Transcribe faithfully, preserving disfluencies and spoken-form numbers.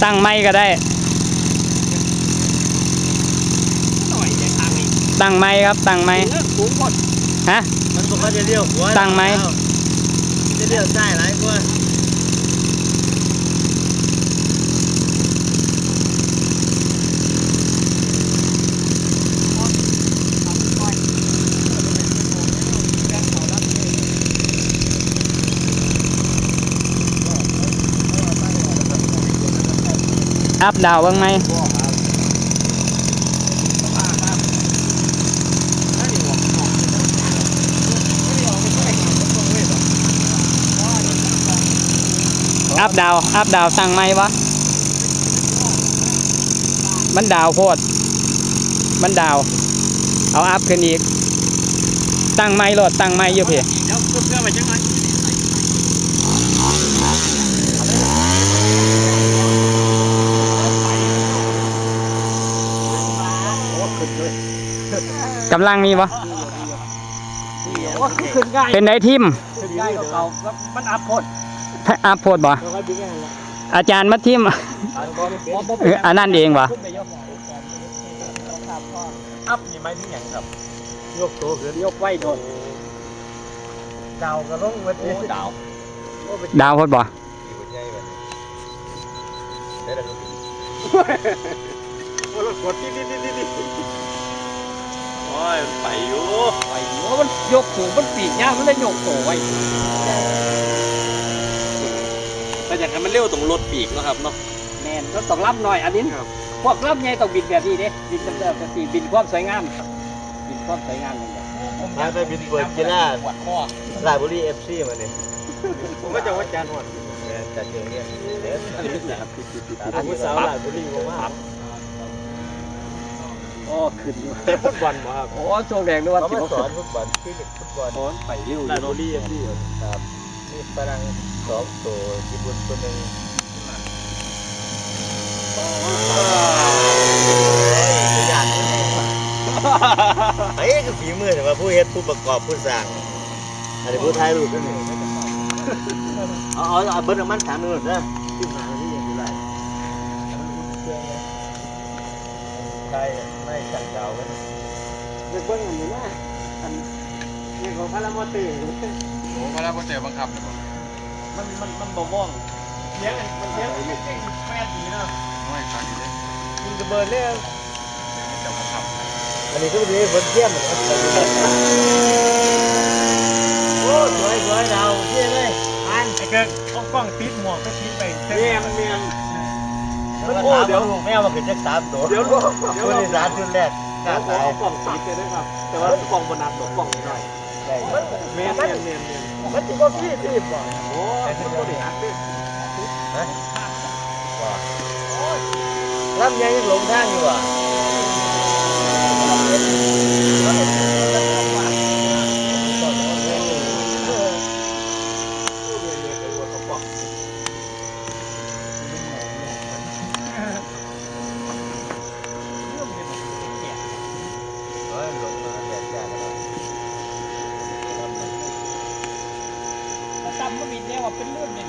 ตั้งไม้ก็ได้ หน่อยจะตั้งอีก ตั้งไม้ครับ ตั้งไม้ เลิกสูงหมด ฮะ มันบอกว่าจะเลี้ยวหัว ตั้งไหม จะเลี้ยวซ้ายหลายกว่า อัพดาวเบิ่งไหม อัพดาว อัพดาวตั้งไหมวะ มันดาวโพด มันดาว เอาอัพขึ้นอีก ตั้งไหมโลด ตั้งไหมอยู่พี่ เดี๋ยวเพื่อไปจังหน่อย กำลังมีบ่ โอ้คือขึ้นง่าย เป็นไดทิม ขึ้นง่ายกว่าเก่าครับมันอัพโพด อัพโพดบ่ อาจารย์มาทิม บ่บ่ เอออันนั้นเองวะ อัพนี่ไม่มีหยังครับ ยกโตขึ้นยกไว้โดดดาวก็ลงเวทีดาว ดาวโพดบ่ อยู่ใหญ่กว่านี้ได้แล้วก็บิน โอ้รถกดนี่นี่นี่นี่ โอ้ยมันไปอยู่ ไปอยู่มันยกสูงมันปีกยากมันเลยยกโตไว้ แต่อยากให้มันเร็วตรงรถปีกเนาะครับเนาะ แม่นรถต้องลำหน่อยอันนี้ ครับ พวกลำใหญ่ต้องบินแบบนี้เด้บินแบบนี้บินความสวยงามครับบินความสวยงามอย่างเดียว มาไปบินเปิดกีฬา ปวดคอ ราชบุรีเอฟซีมาเนี่ย ผมก็จะว่าจานหอด แม่นจัดเชิงเนี่ย อันนี้สาวราชบุรีบอกว่า โอ้ขึ้นอยู่ แต่ฟุตบอลบ่ครับ โอ้ช่วงแดงนึกว่า เขา สิ มา บ สอนฟุตบอลคลินิกฟุตบอล โอ้ไปเร็วอ ราช ยู่ บุรีเอฟซีครับมีฝรั่งสองตัวญี่ปุ่นตัวหนึ่ง ไอ้ก็ฝีมือแต่ว่าผู้เฮ็ดผู้ประกอบผู้สร้าง อันนี้ผู้ถ่ายรูปนั่นเองเอาเอาเอาเบิร์ดมันสามหมื่นนะที่หาที่ยังอยู่ได้ได้ไม่สั่งดาวกัน เด็กเบิ้งอันนี้นะอันนี้ของพารามอเตอร์ โอ้พารามอเตอร์บังคับเลยบ่ มันมันมันบ่ว่องเลี้ยงมันเลี้ยงไม่เก่งแม่ดีนะ น้อยคักอยู่เด้ ยิงระเบิดเลย เดี๋ยวมันจะบังคับ อันนี้ก็มีเบิร์ดเทียมเหมือนกัน โอ้สวยสวยดาวเท่เลยอัน ไอ้เกิดเอากล้องติดหมวกก็ติดไป เมียนเมียน มันโอ้เดี๋ยวลูกแม่มาขึ้นจักสามตัว เดี๋ยวลูก ตัวที่สามชุดแรก เดี๋ยวผมเอากล้องติดเลยนะครับ แต่ว่ากล้องบนนัดหรอกกล้องน้อย ได้ เมียนเมียนเมียนเมียน มันจะก็พี่ที่บอก โอ้มันก็ได้อัดเลย ลำใหญ่ยังหลงทางอยู่อ่ะ เฮ้ยหลงมาแดดจ้าแล้ว ถ้าจำก็มีแน่ว่าเป็นเรื่องเนี่ย